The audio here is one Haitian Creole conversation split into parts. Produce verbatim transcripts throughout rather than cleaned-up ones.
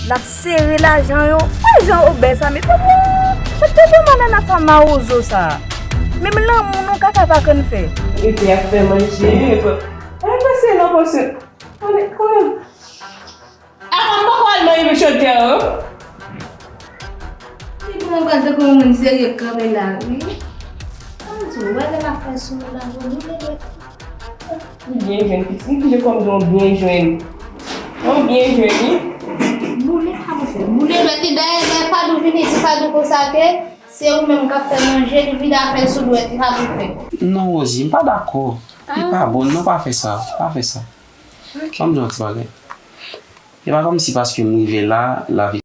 L ap sere lajan yo. Wè jan obè sa, mesye, woo! Mwen te fè banana sa mawozo sa. Menm lanmou nou kaka pa konn fè. Epi ap fè manje, epi, ay, pase nan pòs yo. Konnen, konnen. Apa m poko al nan rive chòdyè an. Li pran pral tankou yon moun serye k kanpe la, wi. Ann di w, wè lè l ap fè sou moun la, wi, li leve. Ou byen jwenn, pitit. M kite kòm di w byen jwenn. Ou byen jwenn, wi. Boule sa pou fè. Boule dwèt li, dayè, lè Fadou vini di Fadou konsa ke se ou menm k ap fè manje, li vide afè l sou dwèt li, sa pou fè. Non, Rosie, m pa dakò. Li pa bon, non, pa fè sa, pa fè sa. Ok. Ban m di w yon ti bagay. E pa kòmsi paske m rive la, lavi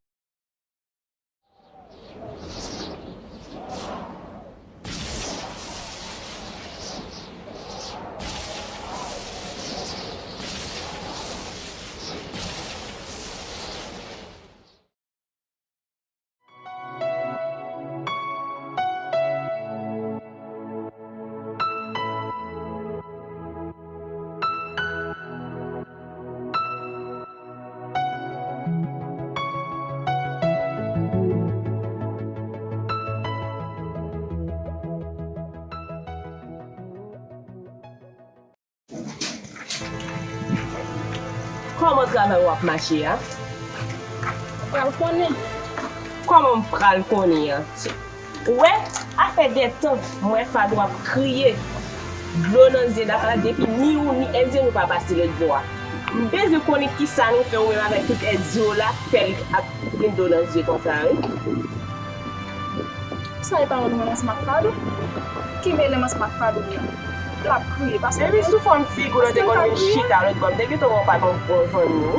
Kòman travay w ap mache a? Ou pral konnen. Kòman m pral konnen an? Ou wè, afè de tan, m wè Fadou ap kriye. Dlo nan zye l ap la, depi ni ou ni Ezye nou pa pase lòt bò a. M bezwen konnen kisa nou fè ou menm avèk tout Ezye w la, fè l ap gen dlo nan zye konsa, wi. Sa e pa yon moun ansanm ak Fadou? Ki mele m ansanm ak Fadou menm? L ap kriye, paske... Epi sou fòm figi w la te konn vin chita lòt bò, m te gentan wè w pa t yon bon zanmi, wi.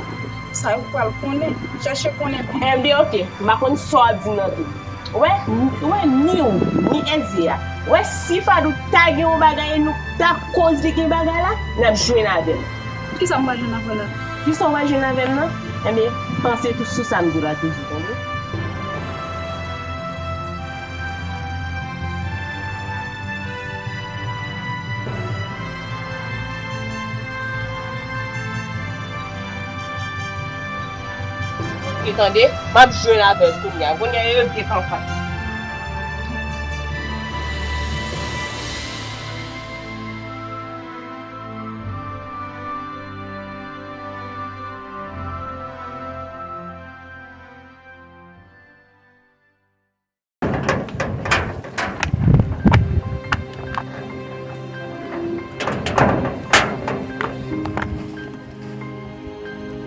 Sa yo pral konnen. Chèche konnen byen. Enben, oke. M pa konn sa w ap di m nan tou. Ou wè, ou wè ni ou, ni Ezye a. Ou wè, si Fadou ta gen yon bagay e nou ta koz li gen bagay la, n ap jwenn avè l. Kisa m pral jwenn avè l la? Kisa w pral jwenn avè l nan? Enben, panse tou sou sa m di w la toujou, tande? Oke, tande, m ap jwenn avè l kounye a. Kounye a, yo gentan fas.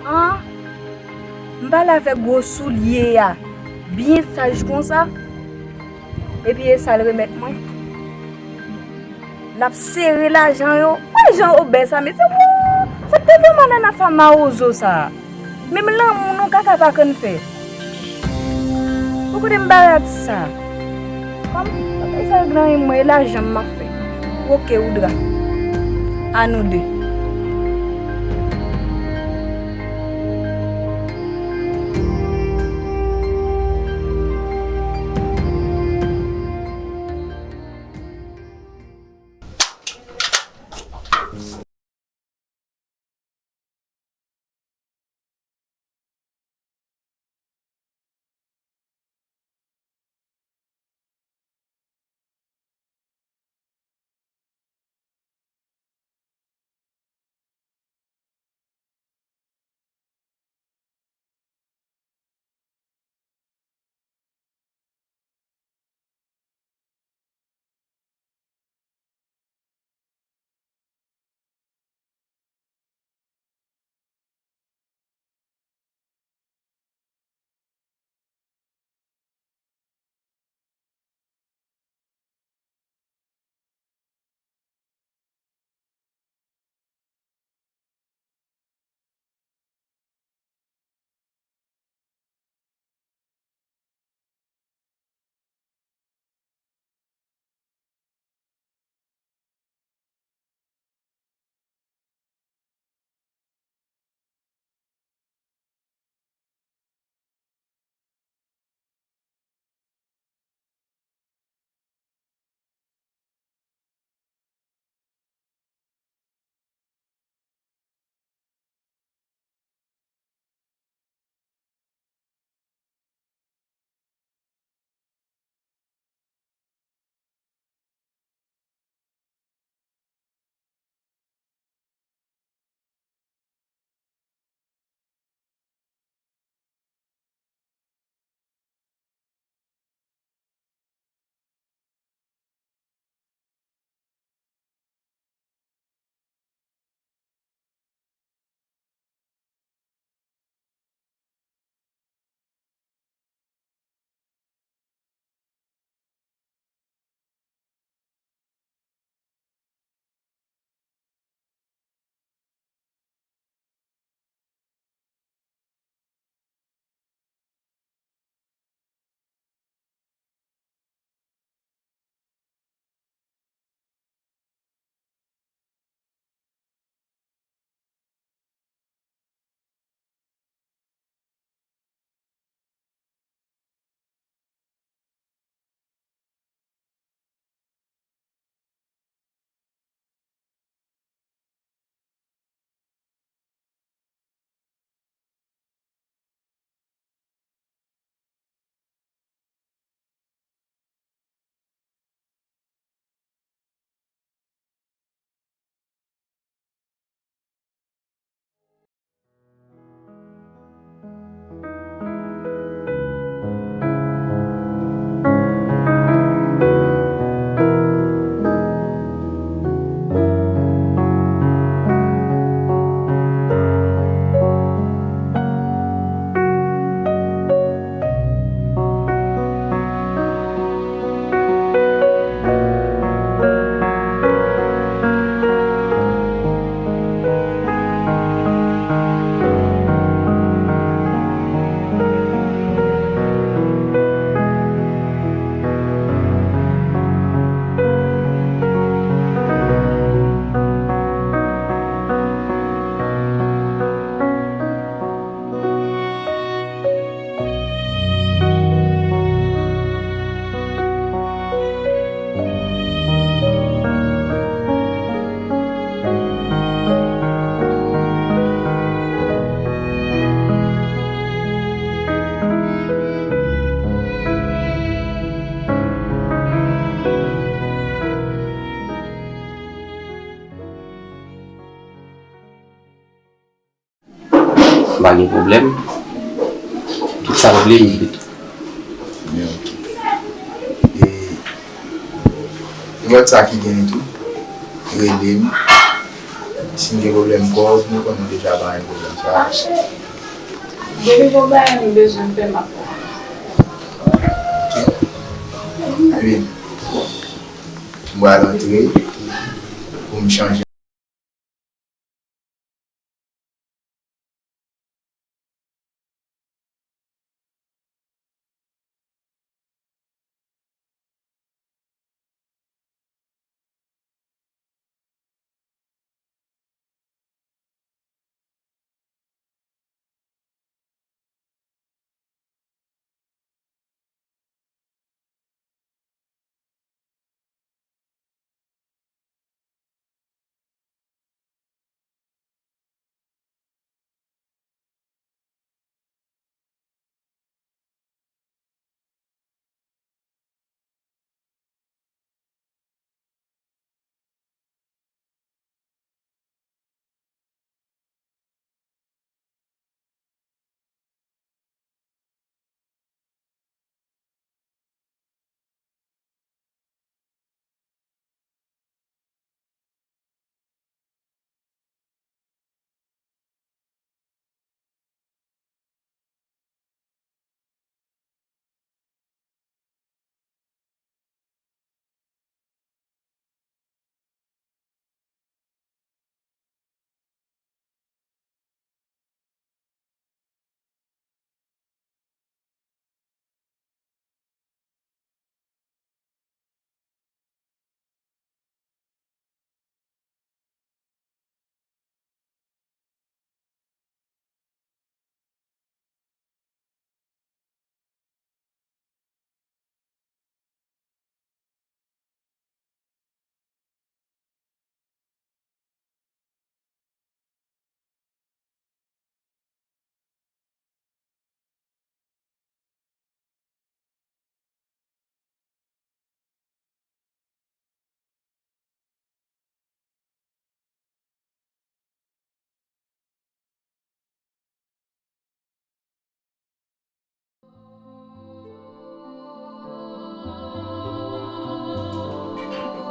An, m pale avèk gwo soulye a, byen saj konsa, epi e sa l remèt mwen. L ap sere lajan yo. Wè jan obè sa, mesye, woo! Sa te fè banana sa mawozo sa. Menm lanmou nou kaka pa konn fè. Bon, kote m bare ak sa? Kòm bagay sa yo gen nan men mwen, e lajan m ap fè. Woke Roudra. A nou de. Gen pwoblèm, tout sa m vle, m vle tou. Byen, ok. E, e lòt sa ki gen li tou, rele m. Si n gen pwoblèm kòb, nou konnen deja pa gen pwoblèm sa. Depi gon bagay nou bezwen fè, m ap fè. Ok. Ebyen, m pral antre pou m chanje.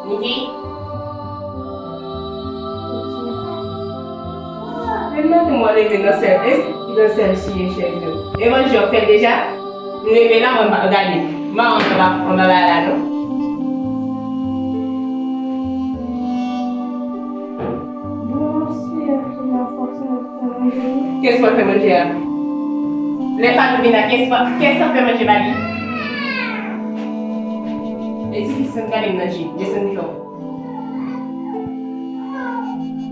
Niki? Men maten mwen leve nan sèl, e, nan sèl siye chèz yo. E manje w fèt deja? M leve la, mwen pa gade. M pa antre anba, anba la, non. Bon, Seyè, ki nan fòs mwen. Kiyès mwen fè manje a? Lè Fatou vin la, kiyès mwen, kiyès mwen fè manje ba li? E ti fi, san gade m nan je, desann jòb.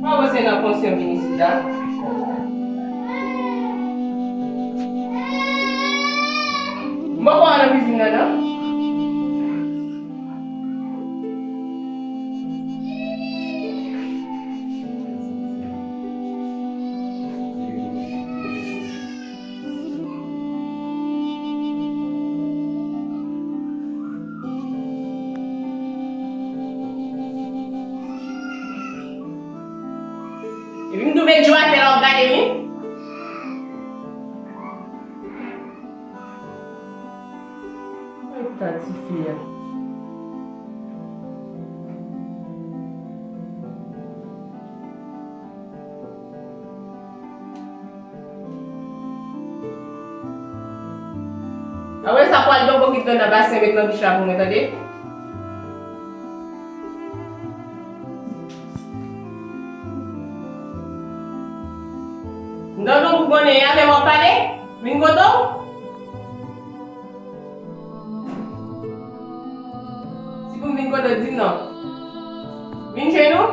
Pa wè se nan konsyon vin isit la. M poko al nan kizin nan, non. Epi m tou met djo atè la w ap gade m, wi. Ay, ta tifi a. Apre sa, pral gen yon bokit dlo nan basen, met nan douch la pou mwen, tande? M tande w bougonnen, e avè m w ap pale? Vin kote w? Si pou m vin kote w, di m non. Vin jwenn ou?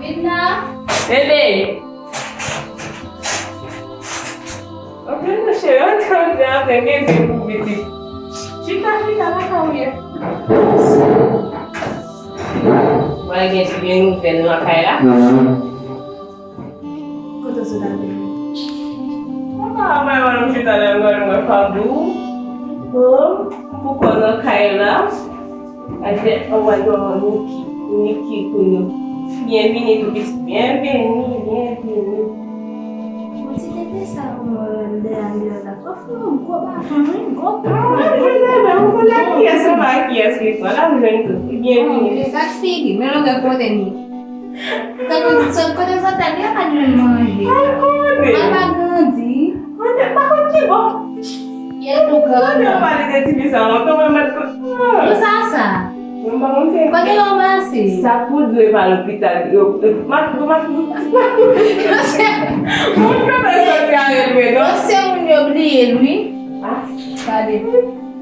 Vin la. Bebe. Anpil nou cheri, antre, antre, antre, mezi pou pitit. Chita, chita, lakay ou ye. Mwen gen ti gen nouvèl nan kay la. Kote w sot ale? Mwen Mwen menm chita la, mwen wè Fabou. Bon, pou kò nan kay la. Adè, anwa nan Niki, Niki pou nou. Byenvini, tou pitit. Byenveni, byenveni. Bon, ti tete sa, mwen, de andeyò la. Fò fè yon gwo baton, wi, gwo baton. Ah, je ne, men ou konn a kiyès, se pa kiyès li pran. La, m jwenn tout. Byenvini. Sa figi, men longè kote ni. Tankou sot kote sot la, li pa jwenn manje. Al konnen. Papa grandi. Konnen, pa konn ki bò. Yè tou gran. Konnen yo pale de ti fi sa lontan, mwen mèt konn. Pou sa sa. Mwen pa konn se. Kote yo ranmase? Sa pou dwe pa lopital. Yo, yo, ma, ma, ma. Moun yo pa soti a retwe, non? Se moun yo bliye l, wi. Ah. Pale.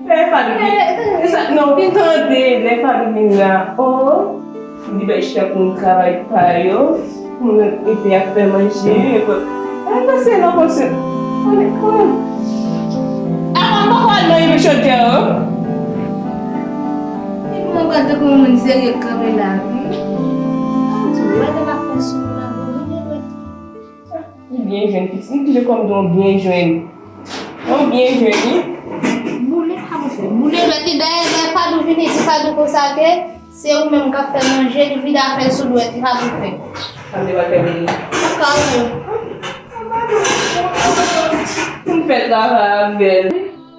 Lè Fadou vin. Eh, eh, eh. Sa, non, vin tande, lè Fadou vin la. Oh. Li bay chak moun travay pa yo, pou moun ede ap fè manje, epi, eh, pase nan konsèy. Konnen, konnen. Ah, mwen poko al nan rive chodyè, oh. Epi mwen pral tankou yon moun serye k kanpe la, wi. Ah, di, wè, lè m ap fè sou moun nan, bon, li byen jwenn pitit, m toujou kòm di w byen jwenn. Yon byen jwenn, wi. Boule sa pou fè. Boule dwèt li dèyè, dèyè Fadou vini di Fadou konsa ke se ou menm k ap fè manje, li vide afè l sou dwèt li, sa pou fè. Sa m te pral fè pou li. Kòm yo. M fè travay avè l.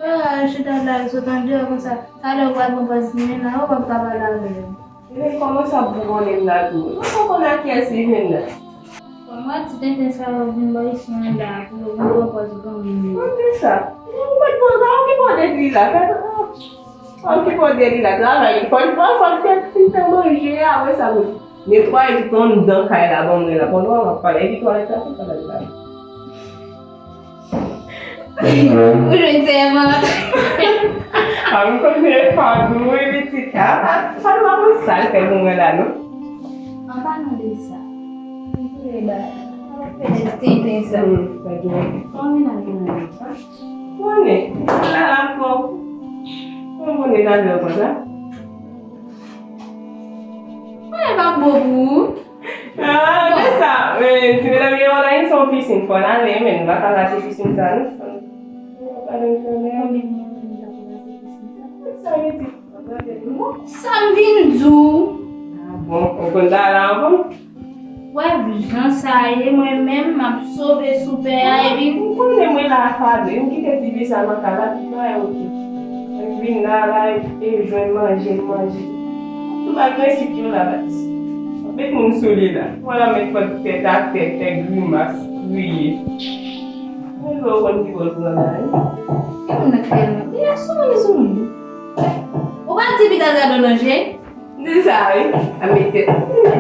Ah, chita la, sot andeyò konsa. Talè w pral pran pòz li menm la, ou p ap ka pale avè l. Li menm kòmanse ap bougonnen m la tou. Mwen pa konn a kiyès li jwenn la. Bon, mwen ti tenten sa yo vin bò isi an la pou yo vin pran pòz granmoun yo. Mwen di sa. Mwen pa t pran sa, okipe w de li la. Okipe w de li la. Travay li. Fò l, fò l fè, fin fè manje, apre sa, netwaye tout anndan kay la, ban mwen la. Pandan w ap pale, epi twalèt la, tout bagay la. Ou jwenn sèvant. A, m konnen Fadou, wi, pitit. A, Fadou pa konn sa l fè pou mwen la, non. An palan de sa, m vle ba, m ap fè tenten sa. Hmm, Fadou. Kòman mennaj ou nan sa? Konnen, la, la, bon. Mwen konnen nan lè konsa. Mwen pa bon pou ou. Ah, se sa. Men, ti medam yo la, se yon pisin. Fò n ale, men nou pa ka lage pisin sa, non. Konbyen moun ki ta pou lage pisin sa? Sa vle di. Sa m vin di w. Ah, bon, ou konn ta la ankò? Wè, jan sa ye, mwen menm, m ap sove sou pè a, epi. Ou konnen mwen la afable, m kite ti vi sa nan kay la, tout bagay oke. Mwen vin la, la, e jwenn manje, m manje. Tout bagay prensip yo la, bat. Met moun sou li la. Mwen la met kòd tèt atè, fè grimas, kriye. Mwen vle w konn ki bòz lan la, wi. E moun nan ki tèlman. Li a sou moun, li sou moun. Ou pa di pitit gade w nan je? Di sa, wi. A met tèt.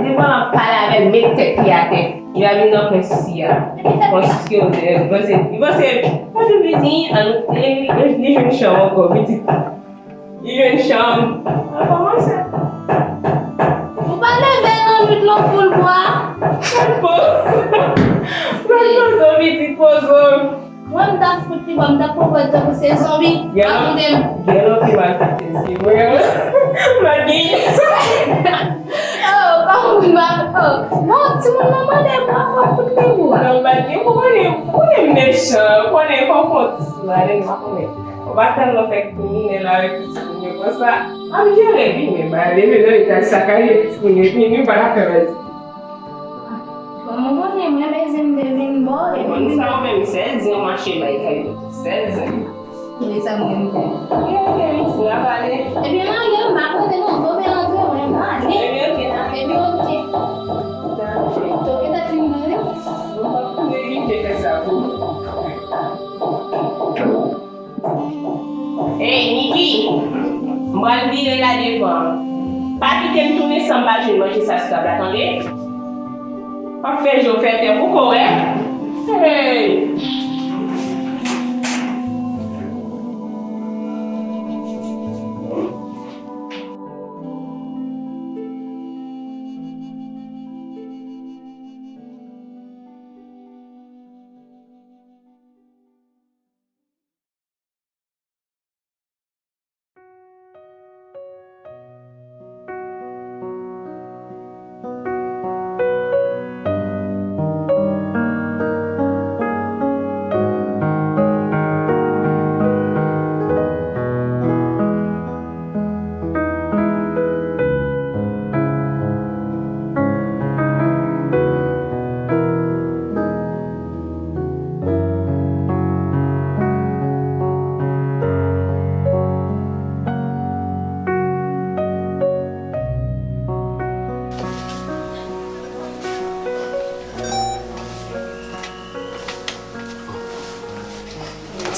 Devan l ap pale avè l, met tèt li atè. Li a vin nan pwen si a. Pwen si yo, li panse, li panse, pa tou vini, an, li, li jwenn chanm ankò, pitit. Li jwenn chanm. An kòmanse. Ou pa leve nan nwit lan foul bwa. Pran poz. Pran poz, pitit, poz. Mwen, m t ap fout li bò, m t ap pran pòz tankou se zonbi. Gen lòt, gen lòt ki maltratè, se vre. M pa gen. Oh, kòman m pa, oh. Non, timoun nan mande m, mwen fò fout li bò. Non, m pa gen, ou konnen, ou konnen m mechan, ou konnen fò fon ti ale, m pa konnen. Ou pa tèlman fè kriminèl avèk pitit moun yo konsa. M ap jere li, men m pa leve nan eta sakaje pitit moun yo, epi nou pa ka fè baz. Bon, mwen konnen, mwen, men zen m te vin bò, epi. Bon, sa ou menm, se zen ou mache bay kay yo. Se zen. Men sa mwen menm fè. Ebyen, oke, pitit, n ap ale. Ebyen, m ale, m pa kote non, fò m rantre, mwen, m ale. Ebyen, oke, n ale. Ebyen, oke. Oke, ta fin mwen. Mwen pa konnen ki te fè sa pou ou. Ey, Niki! M pral vire la devan. Pa kite m tounen san m pa jwenn manje sa sou tab la, tande? W ap fè je w fè tè pou kò w, wi. Ey!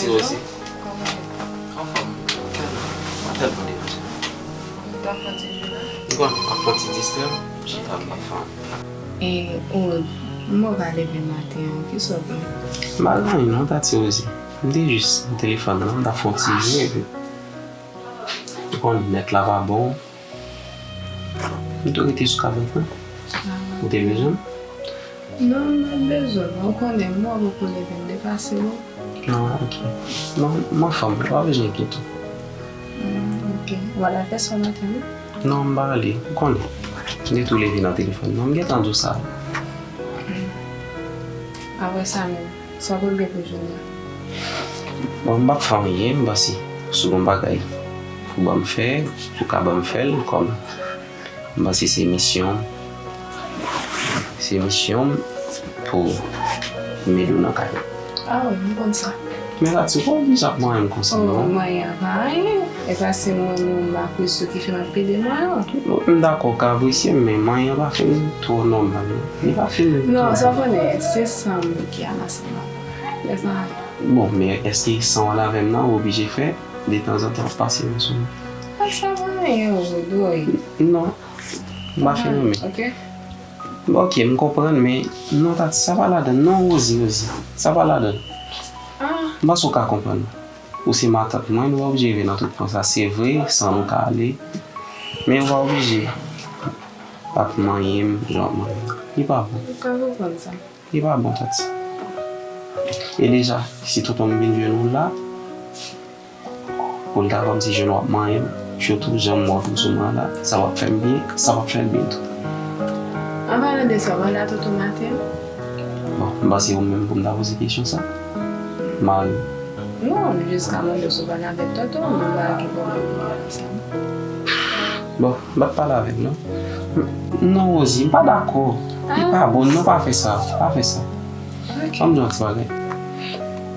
Ti Rosie. Kòman w ye? Anfòm, tèlman, pa tèlman deranje. Ou t ap fè ti jwe la? M konn, m ap fè ti distrè m, m chita m ap fè anyen. E, o, m wè w pa leve maten an, kisa w gen? M pa gen anyen non, Tati Rosie. M te jis nan telefòn nan, m t ap fè yon ti jwe, epi ou konn nèt la pa bon. M tou rete sou kabrit lan. Ou te bezwen m? Non, m pa t bezwen w. Ou konnen, m wè w poko leve, m te pase w. Ah, ok. Non, m anfòm, ou pa bezwen enkyete w. Hmm, ok. Ou pa t al fè spò maten, non? Non, m pa ale. Ou konnen. M te tou leve nan telefòn nan. M gentan di w sa. Hmm. Apre sa menm, sa w konn gen pou jounen an? Bon, m p ap fè anyen, m panse. Si w gen yon bagay pou ban m fè, si w ka ban m fè l, kòm m panse se misyon m. Se misyon m pou m ede w nan kay la. Ah wi, m konn sa. Men Tati, ou pa oblije ap manyen m konsa, non. Oh, manyen an pa anyen. E pa se mwen menm m apresye w ki fè m ap pede manyen w. Bon, m dakò w ka apresye m, men manyen an pa fin twò nòmal, non. Li pa fin twò... Non, sa w konnen, se san m ki ansanm avè w. Lè sa... Bon, men èske san w al avè m nan, ou oblije fè detanzantan ap pase yon sou mwen? Ah, sa pa anyen, Rodrigue. Non, m pa fin renmen. Ah, ok. Bon, ok, m konprann, men non, Tati, sa pa ladan. Non, Rosie, Rosie, sa pa ladan. Ah. M panse w ka konprann. Ou se matant mwen, nou pa oblije rive nan tout pwen sa. Se vre, san nou ka ale, men ou pa oblije ap manyen m jan w ap manyen m. Li pa bon. Ou ka konprann sa. Li pa bon, Tati. E deja, si tonton m vin jwenn ou la, pou l ta kòmsi jwenn w ap manyen m, sitou jan m wè w tou sou mwen la, sa p ap fè m byen, sa p ap fè l byen tou. An palan de sa, w pale a tonton maten? Bon, m panse ou menm pou m ta poze kesyon sa. Mari w. Non, m jis ka mande w si w pale avèk tonton w, men m pa gen pwoblèm pou m pale ansanm. Bon, m p ap pale avè l, non. Non, Rosie, m pa dakò. Li pa bon, non, pa fè sa, pa fè sa. Ok. Ban m di w yon ti bagay.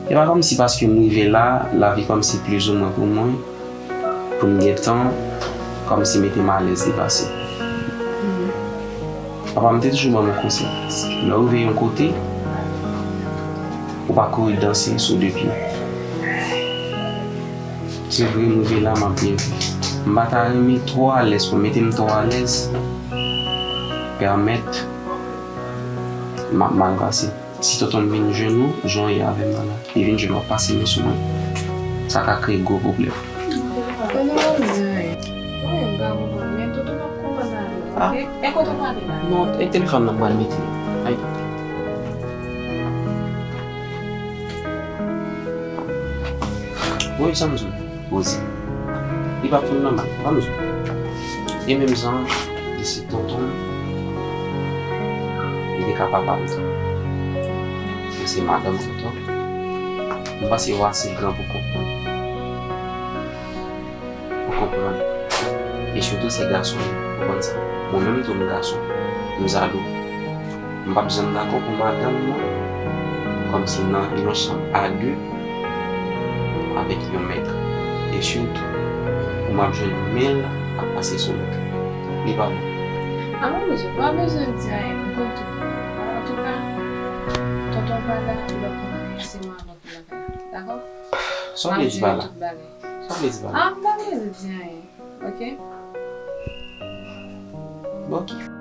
E pa kòmsi paske m rive la, lavi kòmsi plizoumwen pou mwen, pou m gen tan, kòmsi mete m alèz depase. Mhm. Papa m te toujou ban m yon konsèy. Lè w rive yon kote, ou pa kouri danse sou de pye. Se vre, m rive la, m ap byen viv. M pa ta renmen twò alèz pou mete m twò alèz, pèmèt m ap mal pase. Si tonton m vin jwenn ou, jan w ye avè m nan la, li vin jwenn w ap pase men sou mwen, sa ka kreye gwo pwoblèm. Tonton pa bezwen anyen. Wi, m ka konprann, men tonton p ap konprann avè w, ah, ok? E kote w prale la? Non, e telefòn nan m pral mete. Ay. Wi, sa m di w. Rosie. Li p ap fin nòmal, ban m di w. E menm jan, li se tonton m, li te ka papa m tou. Li se madanm tonton m. M panse w ase gran pou konprann. Pou konprann. E sitou se gason yo, ou konn sa. Mwen menm tou m gason. M zalo. M p ap janm dakò pou madanm mwen kòmsi nan yon chanm a de avèk yon mèt. E sitou pou m ap jwenn men l ap pase sou mwen. Li pa bon. Alan, ou pa bezwen di anyen, m konn tout. Antouka, tonton pa la, li p ap konn anyen, se mwen avè w ki lakay la. Dakò? Sa w vle di pa la? Sa w vle di pa la? Ah, m pa bezwen di anyen, ok? Bon, ok.